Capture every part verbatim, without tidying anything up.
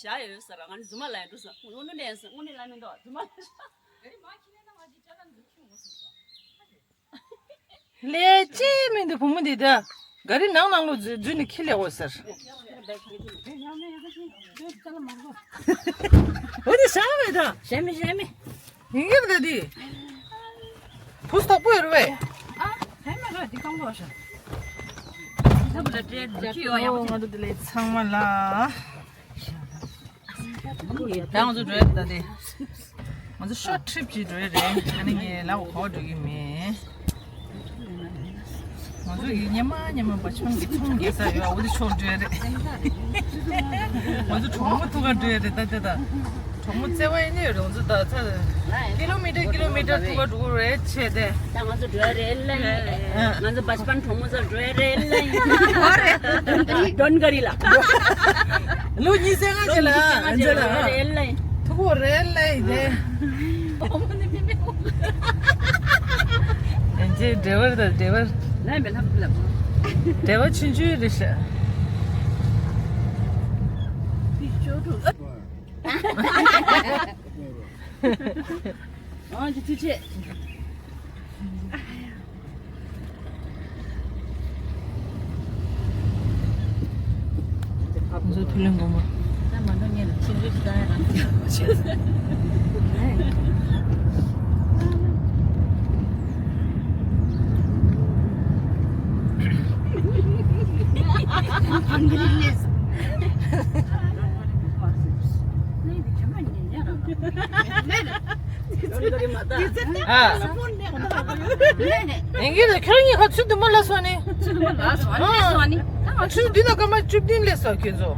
བཞག་ཡོད་ཟེར། ང་ནི་རྫུན་མ་ལབ་ཡ་འདུག་ཟེར། དངོས་གནས་ཟེར། དངོས་གནས་ལབ་མི་འདུག་རྫུན་མ་ལབ་ཤག་ལས་ཅི་མིན་འདུག་བུ་མོ་འདི་ད། ག་རི་ནང་ནང་ལོ་འཛུལ་འཛུལ་ནས་ཁྱི་ལས་འོ་ཟེར། འོ་དེ་བཞག་མེད་ད། བཞག་མེད་བཞག་མེད། ཡིན་གྱི་རེད་འདི། ཕུ་སྟོག་པོ་ཡོད་རེད་པས། ཨ། ཧེ་མ་ར་འདི་གང་པོ་ཤ། ཨོ་ང་ཚོ་འདི་ལས་ཚང་མ་ལ། ད་ང་ཚོ་འགྲོ་ཡ་ད་དེ། ང་ཚོ་ཤོར་ཊི་རིབ་ཅིག་འགྲོ་ཡ་རེད། ཨ་ནི་ངས་ལབ་གོ་འགྲོ་གི་མེད། ང་ཚོ་ཡིས་སྙེ་མ་སྙེ་མ་བ་ཆང་གི་ཚོང་རྒྱག་ས་ཡོད། འོ་དེ་ཕྱོགས་འགྲོ་ཡ་རེད། ང་ཚོ་གྲོགས་མོ་ཐུག་ག་འགྲོ་ཡ་རེད་ད་དེ་ད། གྲོགས་མོ་བརྩེ་བ་ཡིན་ནི་རང་ཚོ་ད་ཚ། ཀི་ལོ་མི་ཊར་ཀི་ལོ་མི་ཊར་ཐུག་ག་འགྲོ་གི་རེད་བྱས་ཏེ། ད་ང་ཚོ་འགྲོ་ཡ་རེད་ལ་ཡིན། ང་ཚོ་བ་ཆང་གྲོགས་མོ་ཚོ་འགྲོ་ཡ་རེད་ལ་ཡིན། ཌོན་ག་རི་ལ། ལོ་ཉི་ཤུ་རྩ་ལྔ་ཅིག་ལ་ཨ་ཅེ་ལ་ཐུག་གི་རེད་ལ་ཡིན་ཏེ། ཨེ་ཅེ་ཌ་རའི་ཝར་དང་ཌ་རའི་ཝར། ལན་མེ་ལྷམ་ལ། ཌ་རའི་ཝར་ཆུང་ཆུང་རེད་ཤག་ཨ་ཅེ་ཐུགས་རྗེ་ཆེ། ང་ཚོ་ཐུགས་ལན་སྒོམ་པ། ད་མ་འགྲོ་ངས་ལ་ཆུང་ཆུང་ཞིག་བཏང་ཡ་རང་ཆེ། ཨང་ཀི་རི་ལེས། ནས་འདི་ཇི་མ་ཉན་ཉན་རང་། ཨ། ཨེ་གི་ལ་ཁྱོད་གཉིས་ཁ་ཆུ་དུ་མ་ལ་སོ་ནི། ཆུ་དུ་མ་ལ་སོ་ནི་ལ་སོ་ནི། ཨ། ཆུ་འདི་ན་སྐར་མ་བཅུ་བདུན་ལས་སོ་ཁྱོད་ཚོ།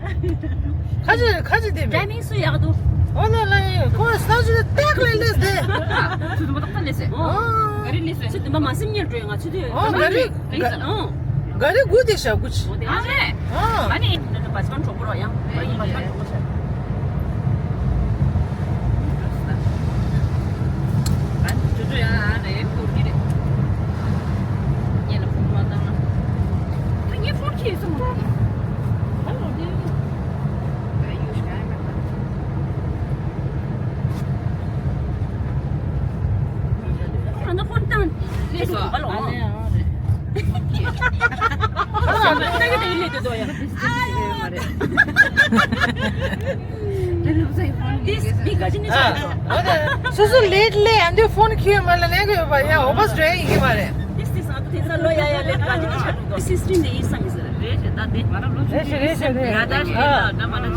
ཁ་ཆེ་ཁ་ཆེ་དེ་མེད། ཊའི་མིང་སུ་ཡག་འདུག་ཨོ་ན་ལ་ཡེ་ཁོ་ས་ཆུ་ཏག་ལས་ལས་དེ། ཆུ་དུ་མ་ཏག་ཏག་ལས་སེ། ཨོ། ག་རི་ལས་སེ། ཆུ་དུ་མ་མ་སིམ་ཉེར་འགྲོ་ཡ་ང་ཆུ་དུ། ཨོ་ག་རི། ལས་སེ། ཨོ། ག་རེ་དགུ་དེ་ཞག་དགུ་ཆི། ཨ་རེད། ཨ། ཨ་ནི། ད་ལྟ་བ་ཆང་གྲོགས་པོ་རོ་ཡང་། ཨ་ཡིན་པ་ཆང་གྲོགས་པོ་ཆགས། ཨ་ནི་ཅོ་ཅོ་ཡང་ཨ་ནི་ཁོར་གི་རེད། ངས་ལ་ཕུང་མ་བཏང་ན། ད་ངས་ཕོར་ཁྱེར་སོང་། ད་ལོ་དེ། ད་ཡོད་ཤག་ཨ་མ་ད། ད་ན་ཕོར་བཏང་། ལས་སོ། ཨ་ལོ། ཨ་ནི་ཨ་རེད། སོ་སོ་ལེ་ཊི་ལེ་ཨ་འདི་ཕོན་ཁྱེར་མ་ལ་ལེན་གི་ཡོད་པ་ཡ། ཨོ་བས་རེད་ཡིན་གི་མ་རེད།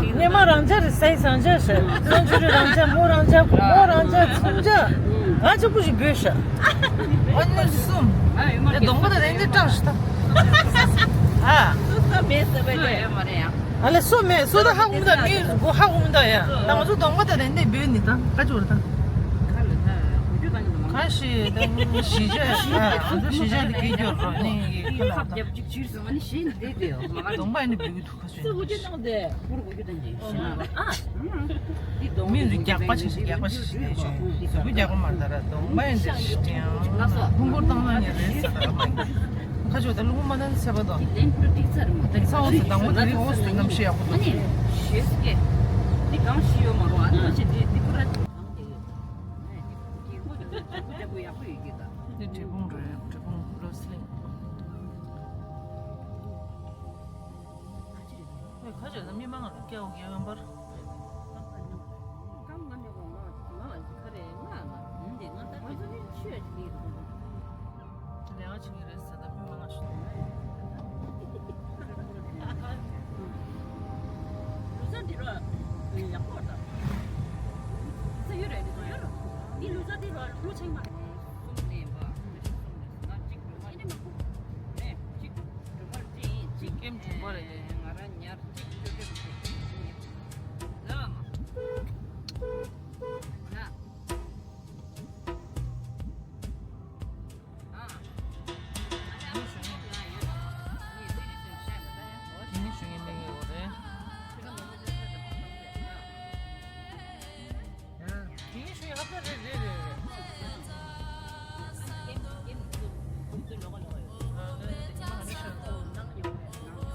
སྙེ་མ་རང་ཅག་རེད། སའི་སང་ཅག་ཟེར། སོན་ཆུ་རེད་རང་ཅག་མོ་རང་ཅག་བུ་མོ་རང་ཅག་ཚང་ཅག་ང་ཅག་པུ་ཞིག་བོས་ཤག་ཨ་ནི་གསུམ། ཨ་ཡོད་མ་རེད། གདོང་པ་དང་རེ་འདི་སྐྲག་ཤི་ད། ཨ། སོ་སོ་མེད་ཟེར་བས་ཡོད་མ་རེད་ཡང་། ཨ་ལེ་སོ་མེད་སོ་ད་ཧ་གོ་མི་ད་མི་གོ་ཧ་གོ་མི་ད་ཡ། ད་ང་ཚོ་གདོང་པ་དང་རེ་འདི་བོས་ནི་ད་ཁ་ཅོར་ད། ཁ་ཤི་ད་ཤི་ཇ་ཡ་ང་ཚོ་ཤི་ཇ་དེ་སྐད་ཅོར་རོ་ནི་ཁ་ལ་ད། གདོང་པ་ནི་བོས་གི་འདུག་ཁ་ཤི། སུ་གོ་རྒྱུ་བཏང་སྟེ། ཧུར་གོ་རྒྱུ་བཏང་གི་ཤི་ན། ཨ། མི་རྒྱགས་པ་ཆེ་ཞིག་རྒྱགས་པ་ཆེ་ཞིག་རེད་ཆོག་གཟུགས་པོ་རྒྱགས་པ་མ་རེད་ད་ར་གདོང་པ་ཡིན་ད་ཞི་སྟེ་ཡང་ལྷུན་པོར་བཏང་ན་ཉེ་རེད་ཟེར་ད་ར་མ་ཡིན། ཁ་ཆོ་ད་ལུང་མ་ནན་ཚེ་བ་དང་། ལེན་ཕུ་ཏིག་ཚར་མོ། ཏིག་ཚ་འོ་ཟེར་དང་པོ་དེ་རིང་འོ་ཟེར་ནམ་ཤི་ཡག་པོ་འདུག་ཨ་ནི་ཞེས་སྐད། འདི་གང་ཤི་ཡོད་མ་རུང་ཨ་ནི་ཅི་འདི་འདི་ཕུ་ར་གང་དེ་ཡོད། ཨ་ནི་འདི་ཕུ་ཏིག་ཚ་ཡག་པོ་ཡོད་ཀྱི་ད། འདི་འབྲས་སྤུངས་རེད། འབྲས་སྤུངས་བློ་སེང་། ཁ་ཆེ་རེད། ཁ་ཆེ་རེད། མི་མང་ལ་སྐྱེ་བ་ངན་པར། ཀམ་ང་མེད་པ་ང་ང་ཁ་རེ་ང་ང་འདི་ང་ད་ང་ཚོ་ནི་ཆོས་ཀྱི་ལས་ཀ་བྱེད་ཀྱི་རེད་ཟེར་ད་མི་མང་ལ་ཞུ། ལུ་ཙ་འདི་རོ་ཡག་པོ་ད། ཙ་ཡོད་རེད་འདི་ཡོད་རོ། འདི་ལུ་ཙ་འདི་རོ་ལུ་ཆེན་མ་རེད། གསུམ་ནས་པ། གསུམ་ནས་ང་གཅིག་སྒྲོལ་མ་ཨེ་ནི་མ་ཁུག་ནས་གཅིག་སྒྲོལ་མ་ཅིག་ཅིག་ཀེམ་དྲུག་པ་རེད། ང་རང་ཉར་གཅིག་སྤྲོད་སྤྲོད་ཅིག་ཉེ་ལ་མ་ན་ཨ། ཡིན་ཞུ་ཡིན་ལེ་ཡོད་རེད། དེའི་ཤུལ་ཧབ་ད་རེ་རེ་རེ་རེ།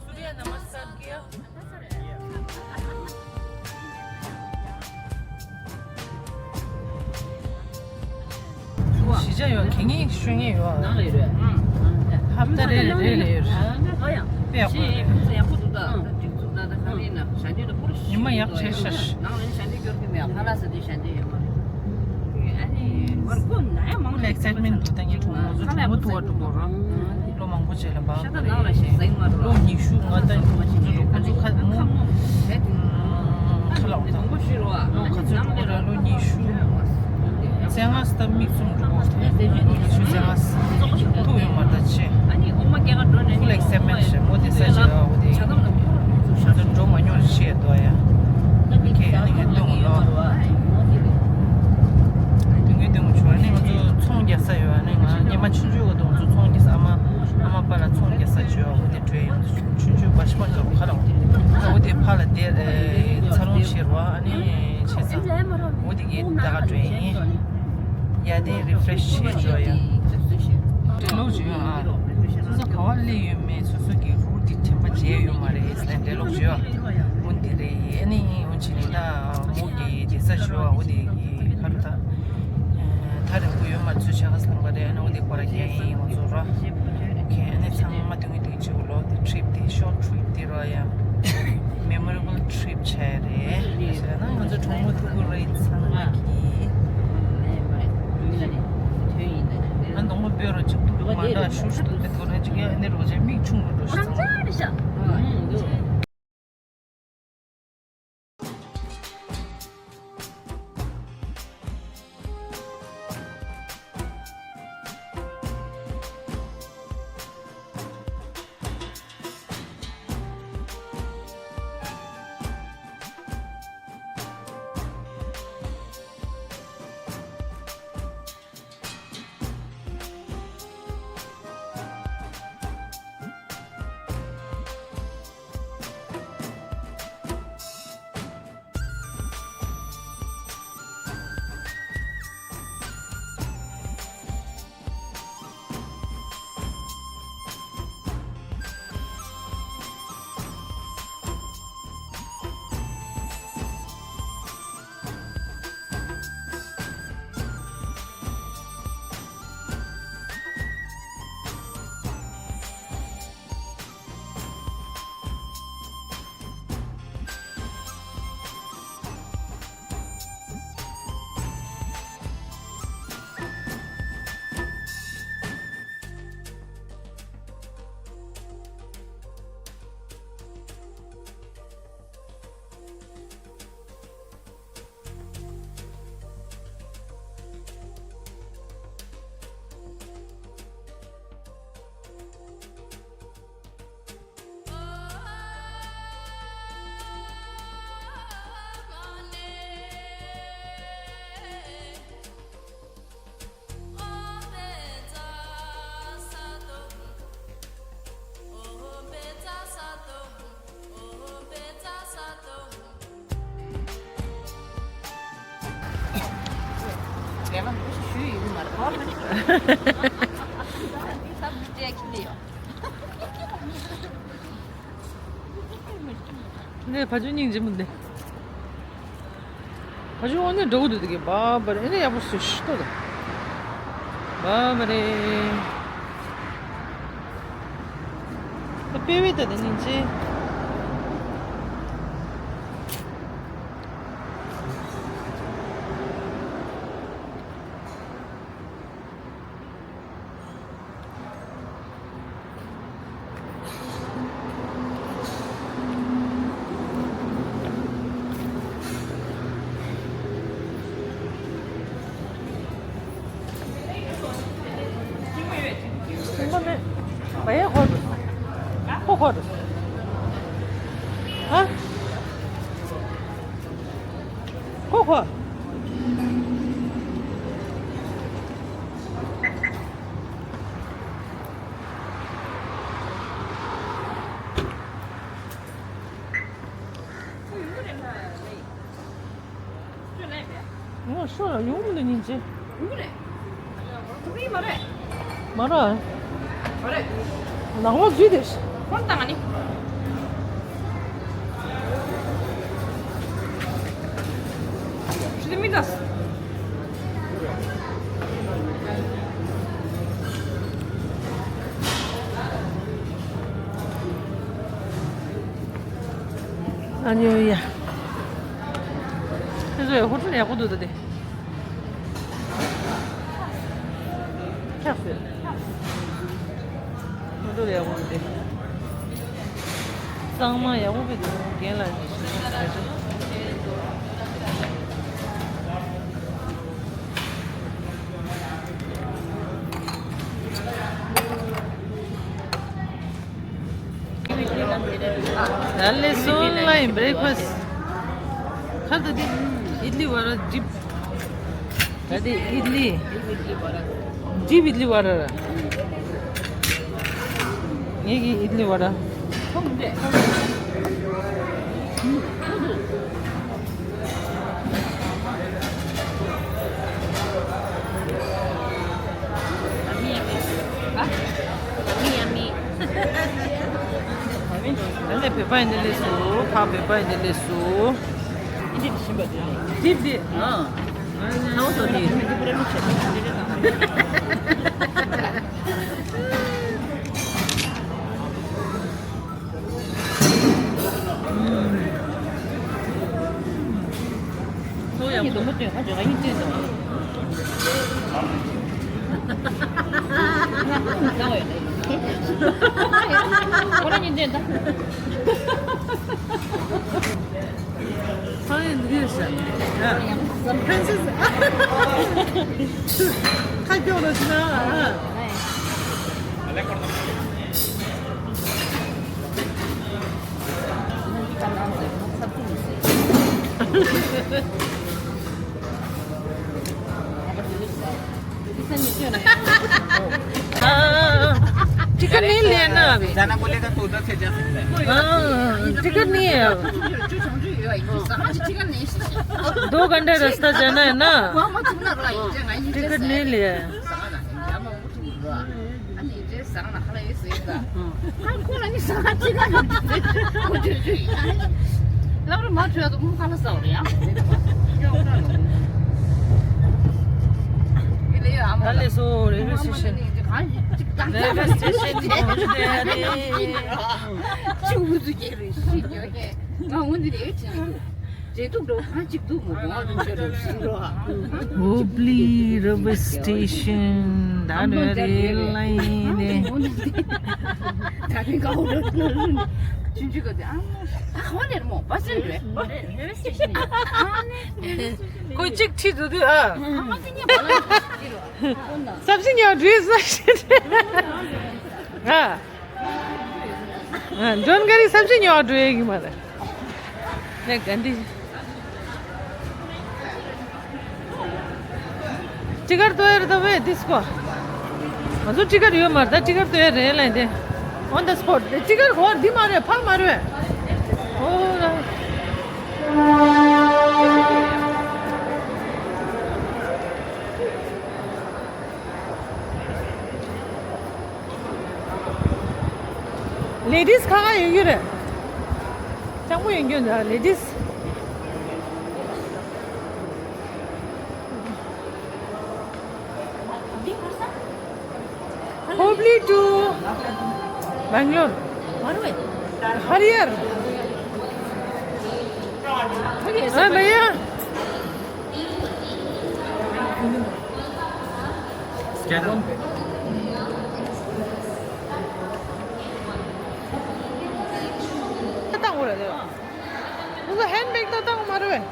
सूर्य नमस्कार किया। ཅི་ཡོད་གད་སྙིགས་ཤོད་ངེས་ཡོད། ནང་ལ་ཡོད་རེད། ཧབ་ཏ་རེ་རེ་རེ་རེ་ཡོད་རེད། ཨ་ཡང་དཔེ་ཡག་པོ་རེད། ཡག་པོ་འདུག་ད་ད་སྒྲིག་འཛུགས་ད་ད་ག་རེ་ན་ཞལ་འདོན་ད་པོ་རུ་ཉི་མ་ཡག་བྱས་ཤག་ནང་ལ་ཞལ་འདོན་སྐྱོར་གི་མེད། ཕ་ལ་ས་དེ་ཞལ་འདོན་ཡོད་མ་རེད། ཨ་ནི་མར་ཁོ་ན་ཡང་མང་ལ་ཨེག་སའེཊ་མེན་ཊི་འདུག་ད་ངས་གྲོགས་མོ་ཚོ་གྲོགས་མོ་ཐུག་པ་འགྲོ་དགོས་ར། ལོ་མང་པོ་རྗེས་ལ་བབས་པ་རེད། ནང་ལ་ཞིག་ཟིང་མ་འགྲོ། ལོ་ཉི་ཤུ་ང་ད་ཁོ་ཚོ་ཁོ་ཚོ་ཁ་མོ་ཁ་ལོག་ད་ལོ་ཁ་ཚོད་འགྲོ་ར། ལོ་ཉི་ཤུ་བཙན་ང་སྟབས་མིག་བཙུམ་འགྲོ་གོ་ལོ་ཉི་ཤུ་བཙན་ང་ཐུག་ཡོང་མ་ད་ཆེ། ཁུ་ལེགས་སེ་མེད་ཤེ་མོ་དེ་ས་ཆེ་བ་འོ་དེ་ཁོ་ཚོ་འགྲོ་མ་མྱོང་ཤེས་དོ་ཡ། ཁྱེད་ཨ་ནི་ངས་སྟོན་ལོ། དུང་གི་དུང་ཆུ་ཨ་ནི་ང་ཚོ་ཚོང་རྒྱག་ས་ཡོད། ཨ་ནི་ང་སྔོན་མ་ཆུང་ཆུང་གི་དུང་ཚོ་ཚོང་རྒྱག་ས། ཨ་མ་ཨ་མ་པ་ལ་ཚོང་རྒྱག་ས་བྱོས་འོ་དེ་བྲོས་ཡོང་། ཆུང་ཆུང་བ་ཤི་པ་ལ་ཁ་ལ་འོ་དེ་ཕ་ལ་དེ་ཚ་རུང་ཤེར་བ་ཨ་ནི་བྱས་ས་འོ་དེ་གི་ད་ག་བྲོས་ཡིན། ཡ་དེ་རི་ཕེ་རེ་ཤི་བྱས་འགྲོ་ཡ། འགྲེལ་ལོག་བྱོས་ཨ། སོ་སོ་ག་བ་སླེབས་ཡོད་མེད་སོ་སོ་གི་རུ་ཊི་དེ་དྲན་པ་བརྗེད་ཡོད་མ་རེད་ཟེར་ནས་འགྲེལ་ལོག་བྱོས་ཨ། འོ་འདི་རེད། ཨ་ནི་འོ་བྱས་ནས་ད་མོ་གི་བསྡད་ས་བྱོས་ཨ། འོ་དེ་གི་ཁ་རུ་ད་ཐག་རིང་པོ་ཡོད་མ་ཚུལ་ཆ་ག་ཚང་པ་རེད། ཨ་ནི་འོ་དེ་ཁོ་ར་རྒྱ་ཡིན་ང་ཚོ་ར། ཨོ་ཁེ། ཨ་ནི་ཚང་མ་དུང་གི་དུང་ཆེ་ལོ་དེ་ཊི་རིབ་དེ་ཤོར་ཊི་རིབ་དེ་ར་ཡ། མེ་མོ་རེ་བལ་ཊི་རིབ་བྱས་རེད། ཟེར་ན་ང་ཚོ་གྲོགས་མོ་ཐུག་གི་རེད་ཚང་མ་གིས། ང་གདོང་པ་སྤོས་རོགས་གཅིག་ཐུག་མ་འདྲ་ཤུ་ཤུ་ཐུག་དེ་ཐོག་ར་གཅིག་ཡ་ཨ་ནི་རོ་ཅན་མིག་ཆུང་རུ་འགྲོ་ཤི་ཚང་མ། ནས་ཕ་ཆུ་སྙིང་རྗེ་མོ་འདི། ཕ་ཆུ་དངོས་གནས་འདྲ་བོ་འདུག་དེ་གི་བ་བ་རེ་ཨེ་ནས་ཡག་པོ་བཟོས་ཤི་ཏོ་དང་། བ་བ་རེ། ད་དཔེ་བའི་ད་དེ་སྙིང་རྗེ། ཁོ་མེད། བ་ཡ་ཁོ། ཁོ་ཁོ། ཨ། ཁོ་ཁོ། ངོ་ཤོར་ལ་ཡོང་མི་འདུག་སྙིང་རྗེ། ཡོང་གི་རེད། ཐུག་གི་མ་རེད། མ་རེད། མ་རེད། ནང་ལོགས་འཛུལ་ཏེ། ཁོང་དང་ནི། ཁྲིད་མི་འདུག་ཨ་ཉོ་ཡ། ཁྱེད་ཚོ་ཡ་ཧོ་ཊེལ་ཡག་པོ་འདུག་ད་དེ། ཁྱབ་སོང་། ཧོ་ཊེལ་ཡག་པོ་འདུག་དེ། གཙང་མ་ཡག་པོ་བྱས་འདུག་རྒན་ལགས་ཀྱིས་ཞིག་བྱས་ཏེ། ད་ལས་སོང་ལ་ཡིན་བྷི་རེག་ཕ་སི། ཁ་ད་དེ་ཨིད་ལི་ཝ་ར་ཇིབ། ད་དེ་ཨིད་ལི། ཇིབ་ཨིད་ལི་ཝ་ར་ར། ངེད་ཀྱི་ཨིད་ལི་ཝ་ར། ཨ་ནི་བོད་པ་ཡིན་ན་ལས་སུ། ཕ་བོད་པ་ཡིན་ན་ལས་སུ། འདི་འདི། ཨ། ཨ་འོ་སོ་འདི། ཨ་ནི་འདི་ཡོད་ཤག་ཨ། ཕྲན་སིས། ཁ་སྐྱོག་རོ་ཞིག་ན། ཨ། टिकट नहीं लेना अभी। जाना बोलेगा तो उधर से जा सकता है। हाँ, टिकट नहीं है अब। दो घंटे रास्ता जाना है ना। टिकट नहीं लिया है। ད་ལས་སོ་རེལ་ཝེ་སི་ཊེ་ཤན། རེལ་ཝེ་སི་ཊེ་ཤན་གོང་ཞུ་བསྡད་ཡ་རེད། ཧོབ་ལི་རེལ་ཝེ་སི་ཊེ་ཤན། ད་རེད་རེད་ལ་ཡིན་ནས། ཁོས་གཅིག་ཁྲིད་འདུག་དུས་ཨ། སབ་ཇི་ཉོ་འགྲོ་ས་ཞིག་རེད། ཨ། ཨ། ཇོན་ག་རི་སབ་ཇི་ཉོ་འགྲོ་ཡ་གི་མ་རེད། ལེགས་ག་འདི། ཊི་ཀཊ་ཏོ་ཡར་ད་བས་དིས་ཀོ། ང་ཚོ་ཊི་ཀཊ་ཡོད་མ་རེད། ད་ཊི་ཀཊ་ཏོ་ཡར་རེད་ལ་དེ། On the spot། ཊི་ཀཊ་གོ་འདི་མ་རེད། ཕ་མ་རེད། ཨོ་ལ། ལེ་ཌིས་ཁ་ཁ་ཡོད་རྒྱུ་རེད། སྤྱང་པོ་ཡོད་རྒྱུ་འདྲ་ལེ་ཌིས། Hubli to Bangalore. Hariyar. हाँ भैया। ད་ཧེན་བེག་ད་བཏང་མ་རེད།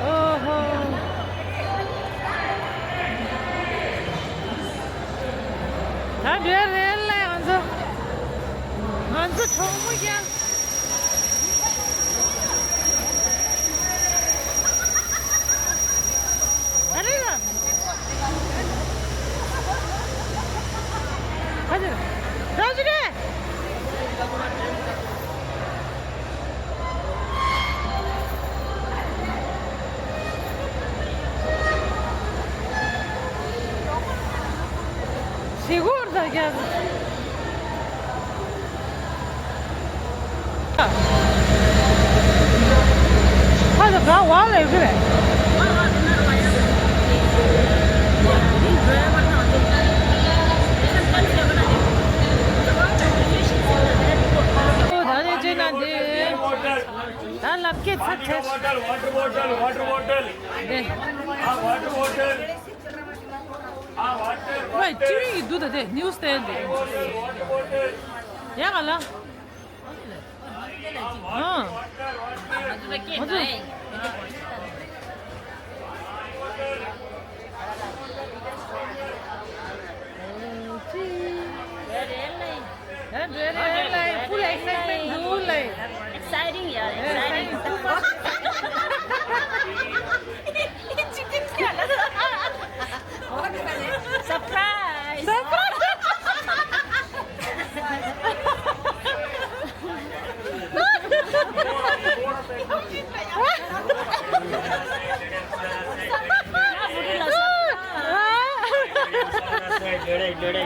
ཨོ་ཧོ། ད་འདྲ་རེད་ལ་ང་ཚོ། ང་ཚོ་གྲོགས་མོ་རྒྱག་ཨ་རེ་ལ། ཁ་ཅིག་ར་ཅིག་རེད། ཞི་གོ་ར་ད་རྒྱ། ལས་རེད། ད་ནི་ཅི་ན་འདི། ད་ལབ་ཀྱི་ཚ་ཚ། Water, water bottle, water bottle. འདི། Ah, water bottle. Ah, water, བས་ཅི་རིགས་འདུག་ད་དེ་ནིའུ་སི་སྟེན་འདི། Water, water. ཡ་ག་ལ། ཨ། ང་ཚོ་ད་སྐད་ང་ཚོ་ནའི། ད་འགྲོ་རེད་ལེ། Full excitement འདུག་ལེ། Exciting, yeah, exciting. Surprise. Surprise.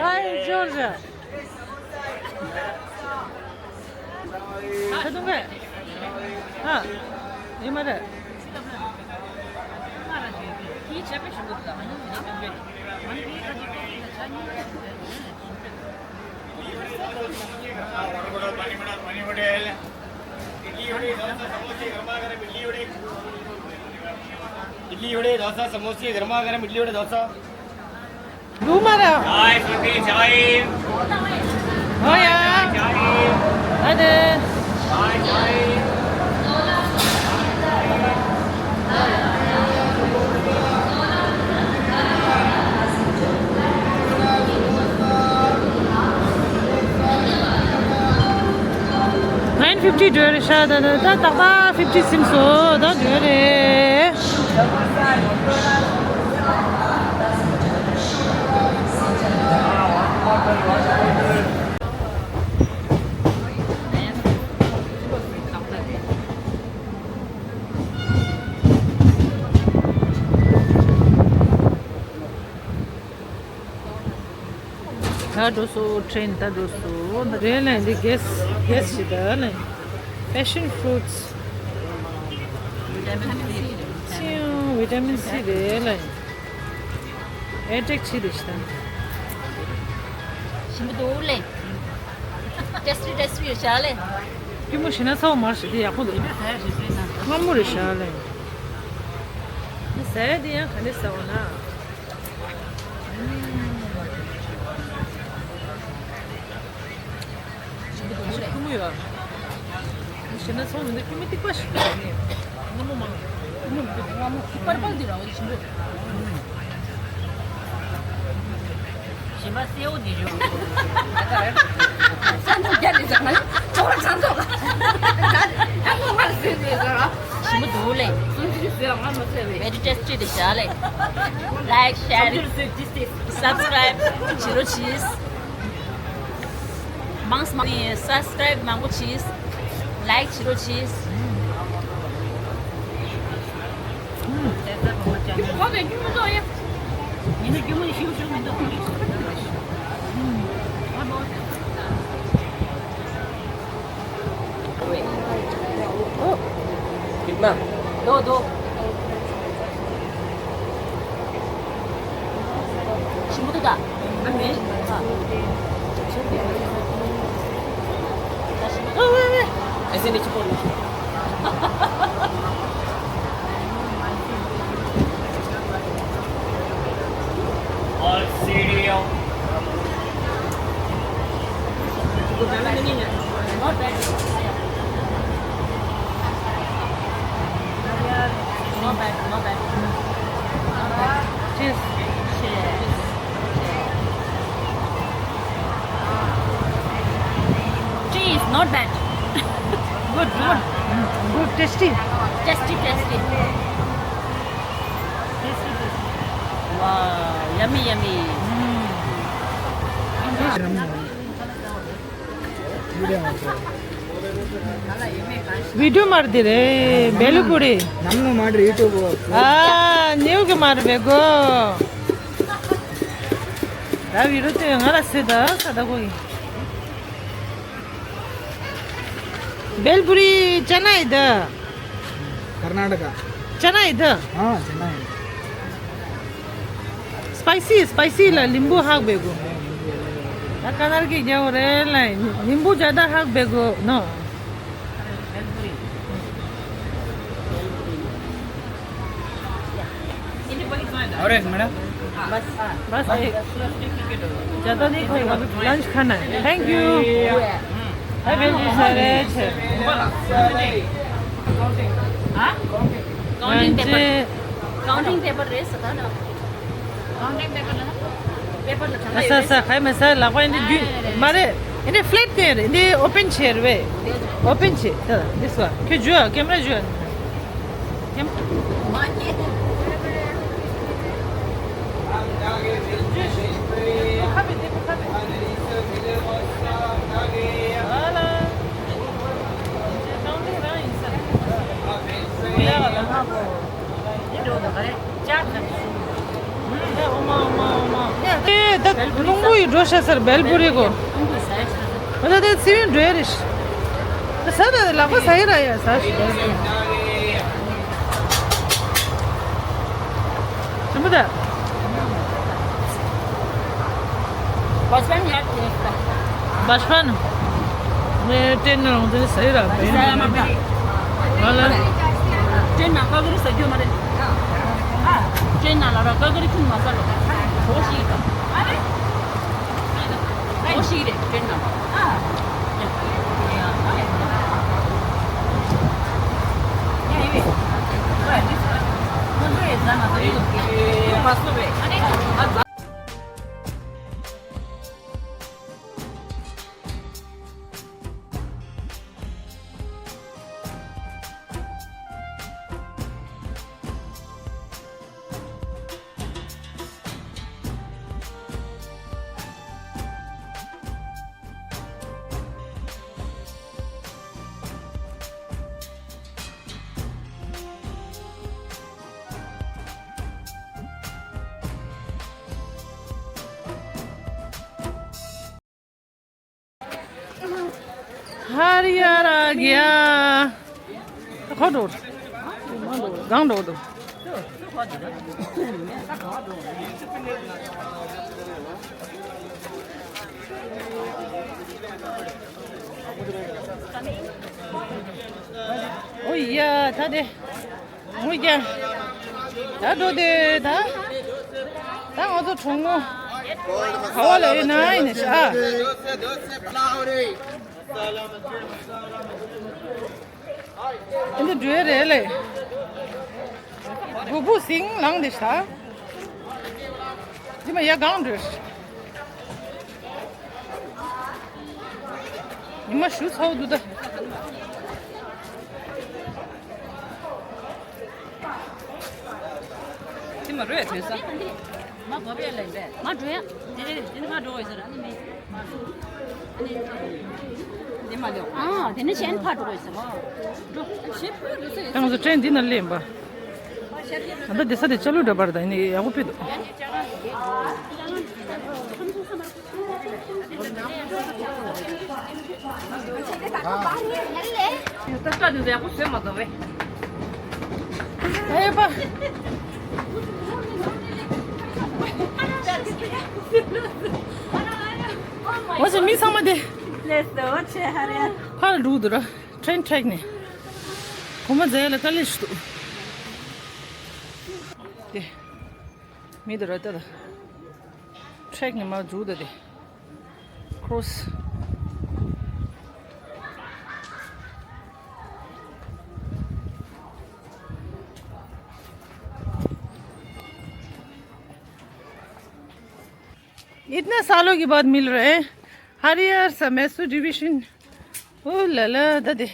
Hi, Georgia. ཁ་རྡུང་གས། ཧ། ཡོད་མ་རེད། इडली वडे, डोसा, समोसे, गर्मा गर्म इडली वडे, डोसा। ལུག་མ་ར། ཅའི་སོ་ཏི་ཅའི། ཧོ་ཡ། ཅའི། ཨ་དེ། ཅའི་ཅའི། Nine fifty འགྲོ་རེད་ཤག་ད་ད་ད་ཏག་ཏག་fifty ཟིན་སོང་ད་འགྲོ་རེད། ད་འགྲོ་སོ། ཊེན་ད་འགྲོ་སོ། ད་རེད་ལེ། འདི་གེ་སི་གེ་སི་ཞིག་ད་ལེ། Passion fruits. ཅིའུ་བི་ཊ་མིན་སི་རེད་ལེ། ཨེ་ཊེག་བྱེད་དེ་ཤི་ད། ཞིམ་པོ་འདུག་ལེ། ཏེ་སི་ཊི་ཏེ་སི་ཊི་ཡོད་ཤག་ལེ། སྐྱིད་མོ་ཞིམ་ན་ཚ་བོ་མར་ཞིག་དེ་ཡག་པོ་འདུག་མངར་མོ་རེད་ཤག་ལེ། ཟ་ཡ་དེ་ཡང་ག་འདྲ་ཟ་བ་ན། ཞིམ་པོ་འདུག་ལེ། ཁུ་མོ་ཡོད། ཞེ་ན་ཚོང་མི་འདུག་ཁུ་མོ་ཏིག་པ་ཞིག་འདུག་ནི། སྔ་མོ་མང་། ཁུ་མོ་མི་འདུག་སྔ་མོ་ཏིག་པར་པར་འདི་ར་འོ་ཞིམ་པོ། ཞིམ་པ་སེའུ་འདི་རུ། ས་འདུག་རྒྱ་རེད་ཟ་ང་ཚོ་བ་ཚང་ཚོ། ཨ་ཁུ་མ་ཟེར་ཟེར་ཟ་ར། ཞིམ་པོ་འདུག་ལེ། སུམ་ཅུ་ཟེར་ང་མ་ཟེར་བས། Very tasty འདི་ཤ་ལེ། Like, share, subscribe བྱེད་རོགས་གྱིས། མང་མང་ནས་སབ་སི་ཀ་རབ་མང་པོ་བྱས། ལའིག་བྱེད་རོགས་གྱིས། कितना? दो, दो। ཞིམ་པོ་འདུག་ད། ཨ་མེད། ཨ། ཞིམ་པོ་འདུག་ཨ་མེད། ཨ་མེད། ऐसे नीचे कौन? और सीढ़ियों। Not bad. Not bad, not bad. Cheers. Cheers. Cheers, not bad. Good, good. Good, tasty. Tasty, tasty. Tasty, tasty. Wow, yummy, yummy. Video मार दे रे, बेलू पूरी। नमो मार YouTube। आ, न्यू के मार बेगो। दा वीडियो ते हंगारा से दा, सदा कोई। बेलपुरी चना है दा। कर्नाटका। चना इधर। हाँ, चना है। स्पाइसी, स्पाइसी ला, नींबू हाक बेगो। ता कनर की जाओ रे लाई, नींबू ज्यादा हाक बेगो, नो। और एक मैडम। बस, बस एक। ज्यादा नहीं खाएगा, अभी लंच खाना है। Thank you. है बेबी सर। हाँ? Counting paper. काउंटिंग पेपर रेस था ना। काउंटिंग पेपर ना। पेपर ला ས་ས་ཁ་མེད་ས་ལག་པ་འདི་རྒྱུ་མ་རེད། འདི་ཕ་ལེཊ་དེ་རེད། འདི་ཨོ་པན་བྱས་རེད་བས། ཨོ་པན་བྱས། ད་འདི་སུ་ཁྱོད་བརྗོད་ཨ། ཀེམ་ར་བརྗོད་ཨ། ཀེམ། ཨེ་ད་རླུང་བུ་ཡི་འགྲོ་ཤ་སར་བེལ་པུ་རི་གོ། ཨ་ད་ད་ཚི་ཡུན་འགྲོ་རེ་ཤ། ད་ས་ད་ལག་པ་ས་ཡི་ར་ཡ་ས་ཞིག་ད། ཞིམ་པོ་ད། बचपन याद नहीं था। बचपन में ट्रेन में होते थे, सही रहता है। हाँ ना? ट्रेन में कागरी सजो मारे। ट्रेन ना लड़ा, कागरी क्यों मसालो? होश ही का। होश ही रे, ट्रेन ना। हरियर गया। खो डोर। गाउँ डोर दो। ओ या, था दे। ངུ་རྒྱ། ད་འགྲོ་དེ་ད། ད་ང་ཚོ་གྲོགས་མོ། ག་བ་ལ་ཡོད་ན་ཡིན་ན་ཤ། འདི་འགྲོ་རེད་ལེ། སྒུག་སྒུག་སིང་ལངས་དེ་ཤ། འདི་མ་ཡ་གང་འགྲོ། ཉི་མ་ཞུ་ཚའོ་འདུག་ད། དེ་མ་རོས་དོན་ས། མ་བབ་ཡ་ལེན་པས། མ་འགྲོ་ཡ། དེ་རེད། དེ་ནི་ཕར་འགྲོ་དགོས་ཟེར། ཨ་ནི་མི། ཨ་ནི་དེ་མ་ལེན། ཨ་དེ་ནི་གཞན་ཕར་འགྲོ་དགོས་ཟེར། འགྲོ། ད་ང་ཚོ་ཏྲེན་འདི་ན་སླེབས་པ། ད་ལྟ་བསྡད་ས་དེ་ལྕགས་ལུད་འདྲ་པར་ད་ཡིན་ནི་ཡག་པོ་ཕེབས་འདུག། ཨེ་པ། ང་ཚོ་མི་ཚང་མ་དེ་ཕར་འགྲོ་འདུག་ར། ཏྲེན་ཊེག་ནས་གོ་མ་མཛད་ལ་དཀའ་ལས་ཤིག་འདུག། དེ། མི་དེ་ར་ལྟ་ད། ཏྲེག་ནས་མར་འཛུལ་ད་དེ། ཁོ་རོ་སི། इतने सालों के बाद मिल रहे हैं। हरियर सा मैसूर डिवीजन। ओ ला ला, दा दे।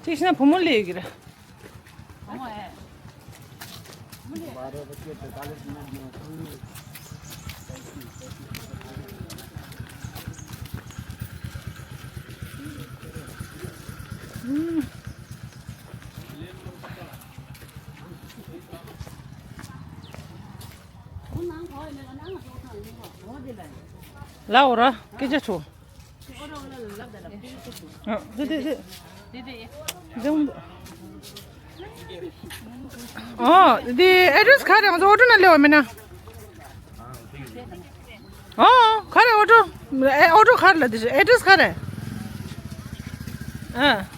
ठीक ना, फुमुल ले गिरा। ད་འོ་ར་སྐད་ཆ་ཆོ། ཨ་དེ་དེ་དེ། དེ་དེ། དེ་འོ་དེ་ཨེ་ཌི་རེ་སི་ག་རེ་ང་ཚོ་ཨོ་ཊོ་ནང་སླེབས་པ་མིན་ན། ཨོ། ག་རེ་ཨོ་ཊོ། ཨེ་ཨོ་ཊོ་ག་རེ་ལ་དེ་ཨེ་ཌི་རེ་སི་ག་རེ། ཨ།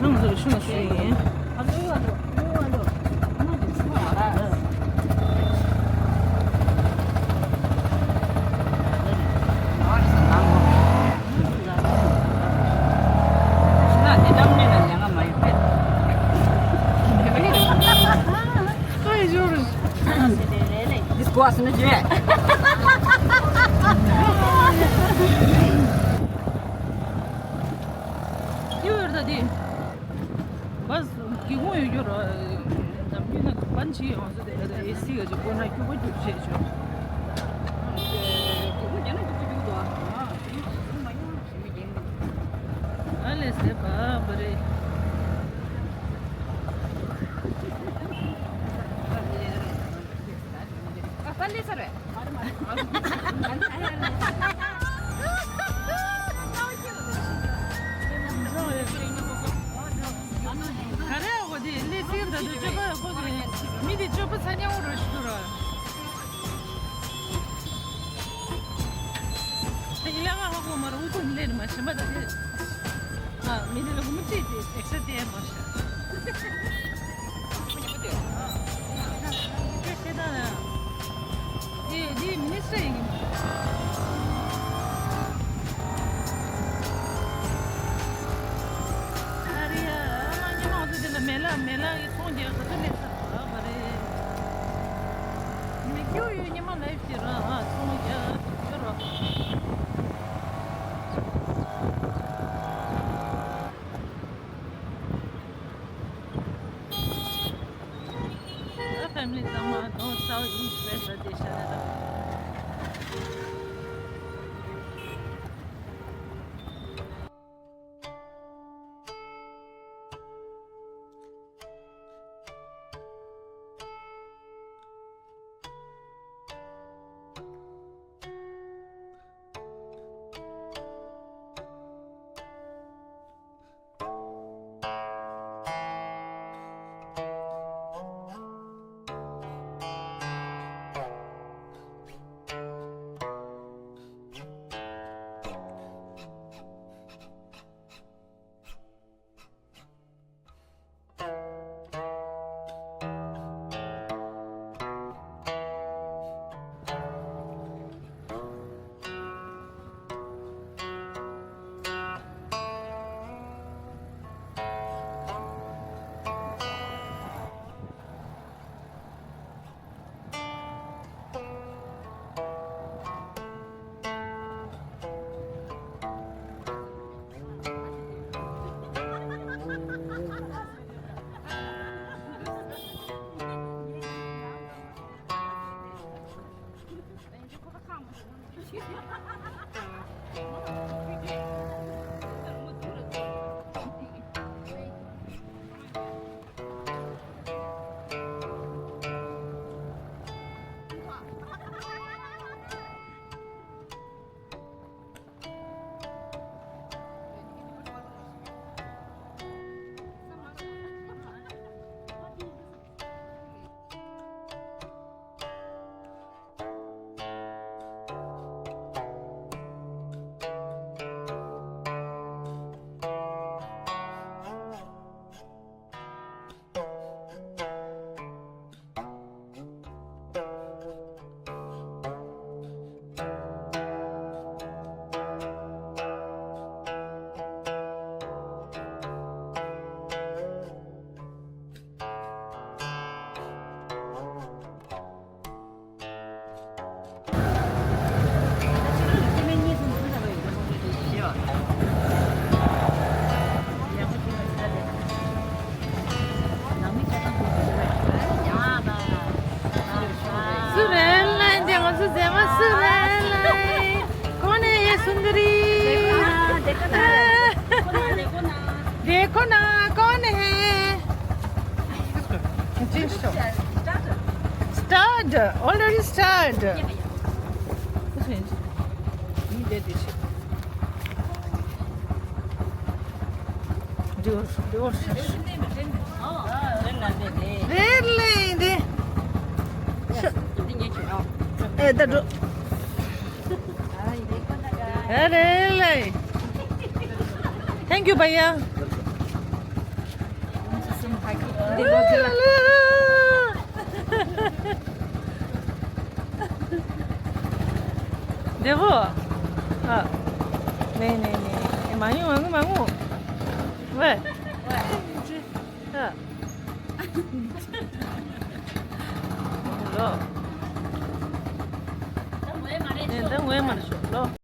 ནང་དུ་ཤུ་ན་ཤུ་ཡིན། This was in the jet. ཡོད་ད་དེ། བས་སྒེའུ་ཁུང་ཡོད་རྒྱུ་ར། འཛམ་གླིང་ན་བན་ཆི་ཡོང་ས་དེ་ལ་ཨེ་སི་ག་ཅིག་ཁོ་ན་སྐྱུག་པ་སྐྱུག་བྱས་བྱུང་། སྒེའུ་ཁུང་རྒྱབ་ན་སྐྱུག་པ་སྐྱུག་འདུག་ཨ། ཨ་ལས་སེ་བ་བ་རེད། ག་རེ་འོ་དེ་ལས་སེ་ད་དུ་སྤྱོད་པ་ཁོ་གི་མི་དེ་སྤྱོད་པ་ཚ་ཉག་འོ་རོ་ཞིག་འདུག་ར། ད་ཡིན་ལ་ང་ཧ་གོ་མ་རུ་ཀུན་ལེར་མ་ཤེས་མ་ད་དེ། ཨ་མི་དེ་ལ་ཧུ་མི་ཅི་དེ་ཨེག་སར་དེ་མ་ཤེས། དེ་དེ་ད་ལ་དེ་དེ་མི་ནི་སི་ཊར་ཡིན་གི་མ། ཨ་རི་ཡ་ཨ་མ་ཉི་མ་འོ་དེ་དེ་ལ་མེ་ལ་མེ་ལ་ཡི་ཚོང་རྒྱག་ག་ཚོད་ལས་ས་ཨ་བ་རེད། མི་སྐྱོ་ཡོད་ཉི་མ་ལ་ཡི་ཕྱིར་ཨ་ཚོང་རྒྱག་ཡོད་རོ། Family ཚང་མ་དོ་སའུ་ཨིསཊ་བེསཊ་ལ་བསྡད་ཤག་ད། སུ་རེད་ལན་དེ་ང་ཚོ་མཛེས་མ་སུ་རེད་ལན། कौन है ये सुंदरी? देखो ना, देखो ना। देखो ना, कौन है? Stud. Already stud. རེད་ལེ་འདི། ཨེ་ད་འགྲོ། ཨེ་རེད་ལེ། Thank you, भैया. देखो। हाँ। नहीं, नहीं, नहीं। ये मांगू, मांगू, मांगू। वे। हाँ। लो। नहीं, तो वही मत छो। लो।